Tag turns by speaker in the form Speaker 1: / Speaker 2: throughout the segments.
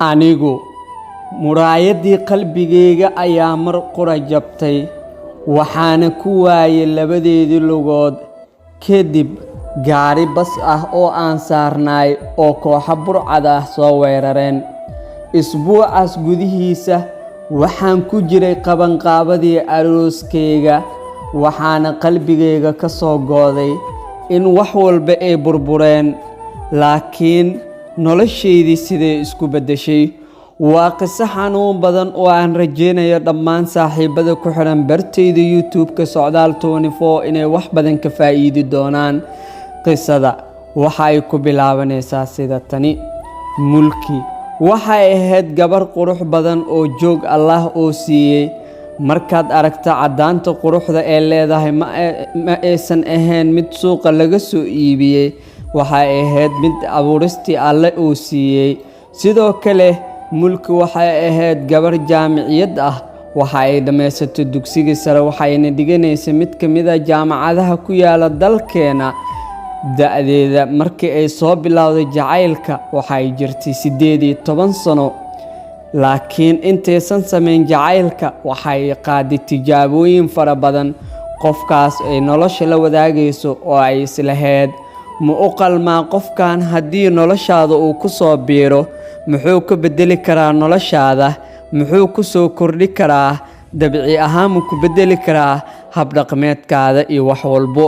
Speaker 1: Anigu muraayaddii qalbigayga ayaa mar qura jabtay, waxaana ku waayay labadeedii lugood kadib gaari bas ah oo aan saarnaay oo kooxo burcad ah soo weerareen. Isbuucaas gudihiisa waxaan ku jiray qabanqaabadii arooskayga, waxaana qalbigayga ka soo go'day in wax walba ay burbureen, laakiin noloshaydii siday isku beddeshay. Waa qiso xanuun badan oo aan rajeynayo dhammaan saaxiibada ku xidhan bartayda YouTube-ka Socdaal 24 inay wax badan ka faa'iidi doonaan. Qisada waxa ay ku bilaabanaysaa sida tani. Mulki waxay ahayd gabar qurux badan oo joog Allah oo siiyey. Markaad aragto caddaanta quruxda ee leedahay, ma aysan ahayn mid suuqa laga soo iibiyey, waxay ahayd mid abuuristii Alle uu siiyey. Sidoo kale Mulki waxay ahayd gabar jaamiciyad ah. Waxa ay dhammaysatay dugsigii sare, waxayna dhiganaysay mid ka mid ah jaamacadaha ku yaala dalkeena. Da'deeda markii ay soo bilowday jacaylka waxay jirtay 18 sano, laakiin intaysan samayn jacaylka waxay qaaday tijaabooyin fara badan qofkaas ay nolosha la wadaagayso oo ay islahayd, ma u qalmaa qofkan? Haddii noloshaada uu ku soo biiro, muxuu ka beddeli karaa noloshaada? Muxuu ku soo kordhi karaa? Dabci ahaan ma ku beddeli karaa habdhaqameedkaada iyo wax walbo?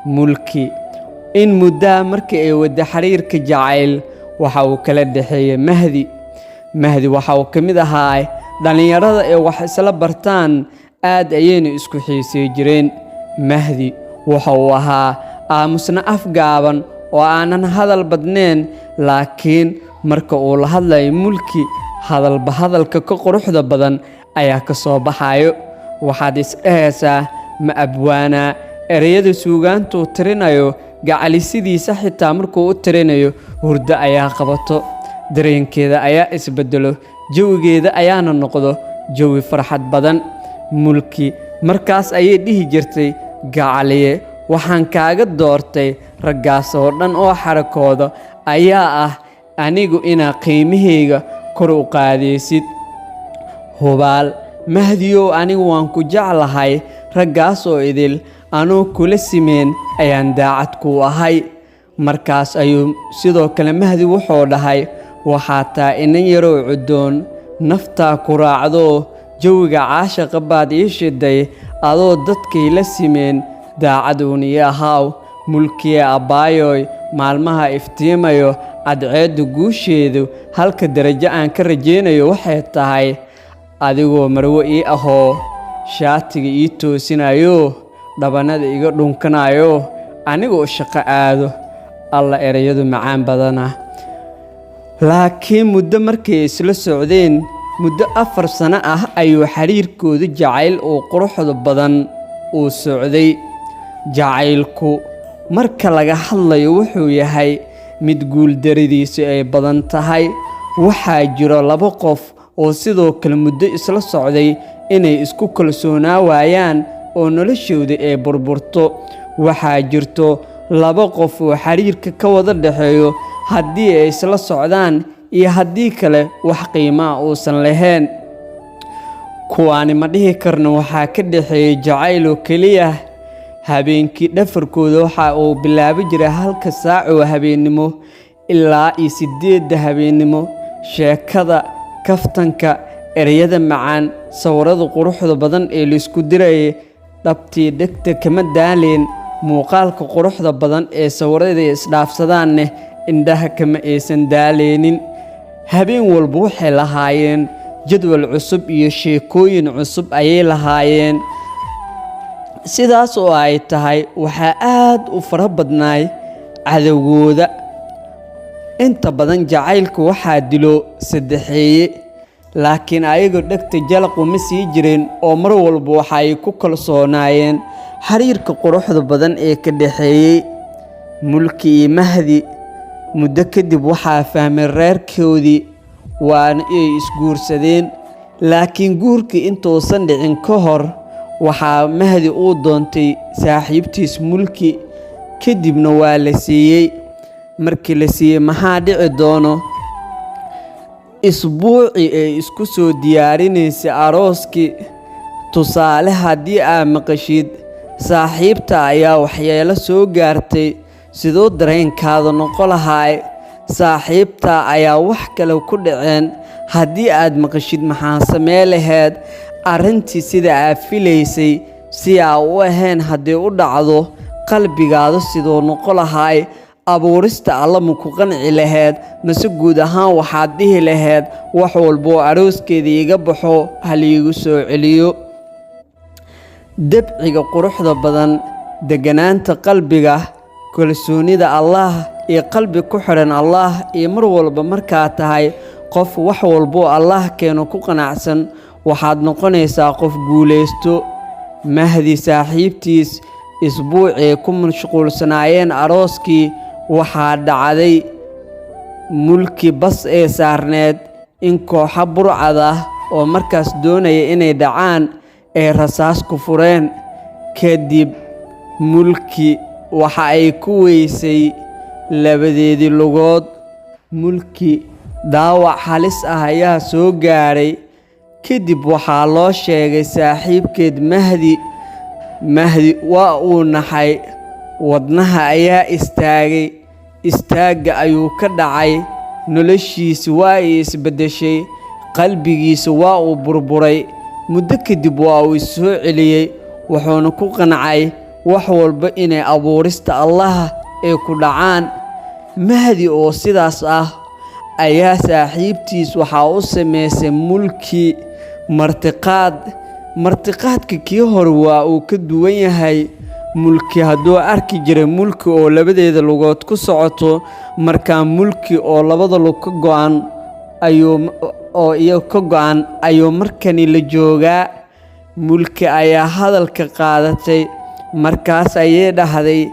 Speaker 1: Mulki in muddaa markii ay wadda xiriirka jacayl waxa uu kala dhexeeyey Mahdi. Mahdi waxa uu ka mid ahaa dhallinyarada ee wax isla bartaan, aad ayayna isku xiisay jireen. Mahdi waxa uu ahaa aamusna afgaaban oo aanan hadal badnayn, laakiin marka uu la hadlayo Mulki, hadalba hadalka ka quruxda badan ayaa ka soo baxayo. Waxaad isdhahaysaa, ma abwaanaa? Ereyada suugaantuu tirinayo, gacalisidiisa xitaa markuu u tirinayo, hurdo ayaa qabato, dareenkeeda ayaa isbedelo, jawigeeda ayaana noqdo jawi farxad badan. Mulki markaas ayay dhihi jirtay, "Gacaliye, waxaan kaaga doortay raggaas oo dhan oo xarakooda ayaa ah anigu inaa qiimahayga kor u qaadaysid. Hubaal Mahdiyow, anigu waan ku jeclahay. Raggaas oo idil anuu kula simeen ayaan daacad kuu ahay." Markaas ayuu sidoo kale Mahdi wuxuu dhahay, "Waxaa taa inan yarow cuddoon, naftaa ku raacdoo jawiga caashaqa baad ii shiday. Adoo dadkay la simeen daacaduun ii ahaaw." Mulkiye abbaayoy, maalmaha iftiimayo cadceeddu guusheedu, halka darajo aan ka rajaynayo waxay tahay adigoo marwo ii ahoo, shaatiga ii toosinayo, dhabanada iga dhunkanayo, anigoo shaqo aado." Alla, ereyadu macaan badana! Laakiin muddo markay isla socdeen, muddo 4 sano ah, ayuu xiriirkoodu jacayl uu quruxda badan uu socday. Jacaylku marka laga hadlayo wuxuu yahay mid guuldaradiisu ay badan tahay. Waxaa jiro laba qof oo sidoo kale muddo isla socday inay isku kalsoonaa waayaan oo noloshooda ay burburto. Waxaa jirto laba qof oo xiriirka ka wada dhexeeyo, haddii ay isla socdaan iyo haddii kale wax qiimaa uusan lahayn. Kuwaani ma dhihi karno waxaa ka dhexeeyay jacayl oo keliya. Habeenkii dhafarkooda waxa uu bilaabi jiray halka saac oo habeennimo ilaa iyo 8da habeennimo. Sheekada, kaftanka, ereyada macaan, sawirada quruxda badan ee laisku dirayay, dhabtii dhegta kama daaleen. Muuqaalka quruxda badan ee sawirada isdhaafsadaanne indhaha kama aysan daaleynin. Habeen walba waxay lahaayeen jadwal cusub iyo sheekooyin cusub ayay lahaayeen. Sidaas oo ay tahay, waxaa aad u fara badnaay cadowgooda. Inta badan jacaylku waxaa dilo saddexeeye, laakiin ayagu dhegta jalaqu ma sii jireen oo mar walba waxa ay ku kalsoonaayeen xiriirka quruxda badan ee ka dhexeeyey Mulki iyo Mahdi. Muddo kadib waxaa fahmay reerkoodii, waana ay isguursadeen. Laakiin guurkii intuusan dhicin ka hor, waxaa Mahdi uu doontay saaxiibtiis Mulki, kadibna waa la siiyey. Markii la siiyey, maxaa dhici doono? Isbuucii ay isku soo diyaarinaysay arooskii. Tusaale, haddii aad maqashid saaxiibta ayaa waxyeelo soo gaartay, siduu dareenkaada noqon lahaay? Saaxiibta ayaa wax kale ku dhaceen, haddii aad maqashid, maxaa samee lahayd? Arrintii sida aad filaysay si aa u ahayn haddii u dhacdo, qalbigaada siduu noqon lahaay? Abuurista Alla ma ku qanci lahayd, mase guud ahaan waxaad dhihi lahayd wax walboo arooskeeda iga baxo haliigu soo celiyo? Dabciga quruxda badan, degganaanta qalbiga, kalsoonida Allaah iyo qalbi ku xidhan Allaah, iyo mar walba markaa tahay qof wax walboo Allaah keeno ku qanacsan, waxaad noqonaysaa qof guulaysto. Mahdi saaxiibtiis isbuucii ku mashquulsanaayeen arooskii, waxaa dhacday Mulki bas ee saarneed in kooxo burcad ah oo markaas doonaya inay dhacaan ay rasaas ku fureen. Kadib Mulki waxa ay ku weysay labadeedii lugood. Mulki dhaawac halis ah ayaa soo gaaray. Kadib waxaa loo sheegay saaxiibkeed Mahdi. Mahdi waa uu naxay, wadnaha ayaa istaagay, istaagga ayuu ka dhacay, noloshiisi waa ay isbeddeshay, qalbigiisa waa uu burburay. Muddo kadib waa uu is soo celiyey, wuxuuna ku qancay wax walba inay abuurista Allaah ay ku dhacaan. Mahdi oo sidaas ah ayaa saaxiibtiis waxaa u sameysay Mulki martiqaad. Martiqaadka kii hore waa uu ka duwan yahay. Mulki hadduu arki jiray Mulki oo labadeeda lugood ku socoto, markaa Mulki oo labada lug ka go'an ayuu oo iyo ka go'an ayuu markani la joogaa. Mulki ayaa hadalka qaadatay, markaas ayay dhahday: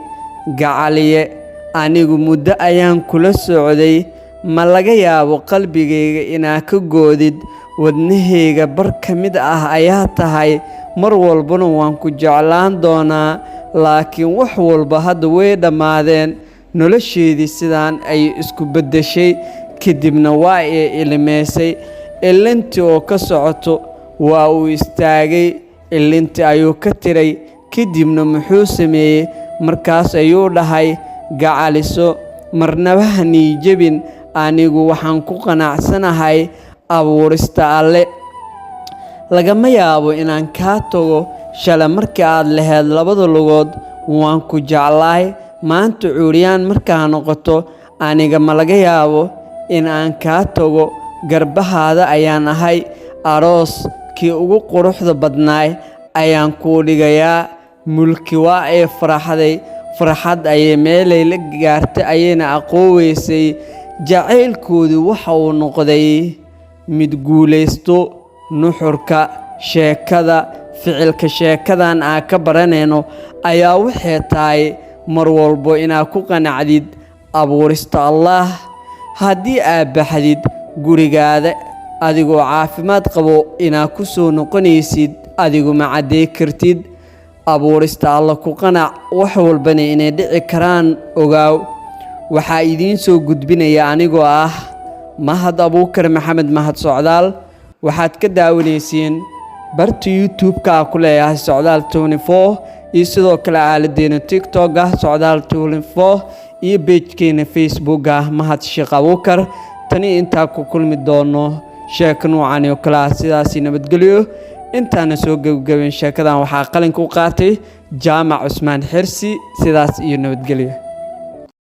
Speaker 1: "Gacaliye, anigu muddo ayaan kula socday, ma laga yaabo qalbigayga inaa ka goodid? Wadnahayga bar ka mid ah ayaa tahay, mar walbana waan ku jeclaan doonaa, laakiin wax walba hadda way dhammaadeen." Nolosheedii sidaan ay isku beddeshay. Kadibna waa ay ilimeysay. Ilintii oo ka socoto waa uu istaagay, ilintii ayuu ka tiray. Kadibna muxuu sameeyey? Markaas ayuu dhahay: "Gacaliso, marnaba ha niyad jabin, anigu waxaan ku qanacsanahay abuurista Alle. Lagama yaabo inaan kaa tago. Shalay markii aad lahayd labada lugood waan ku jeclaay, maanta cuuriyaan markaa noqoto, aniga ma laga yaabo in aan kaa tago. Garbahaada ayaan ahay, aroos kii ugu quruxda badnaay ayaan kuu dhigayaa." Mulki waa ay faraxday, farxad ayay meelay la gaartay ayayna aqooweysay. Jacaylkoodii waxa uu noqday mid guulaysto. Nuxurka sheekada, ficilka sheekadan aan ka baranayno ayaa waxay tahay mar walbo inaad ku qanacdid abuurista Allaah. Haddii aad baxdid gurigaada adigoo caafimaad qabo, inaad ku soo noqonaysid adigu ma caddey kartid. Abuurista Alla ku qanac, wax walbana inay dhici karaan ogaaw. Waxaa idiin soo gudbinaya anigoo ah Mahad Abuukar Maxamed, Mahad Socdaal. Waxaad ka daawanaysiin barta YouTube-ka a ku leeyahay Socdaal 24, iyo sidoo kale aaladeena TikTok ah Socdaal 24, iyo page-keena Facebook ah Mahad Sheekh Abuukar. Tani intaa ku kulmi doono sheeko nuucan oo kale ah, sidaasi nabadgelyo. Intaana soo gebagaben sheekadan waxaa qalinka u qaatay Jaamac Cusmaan Xirsi. Sidaas iyo nabadgelyo.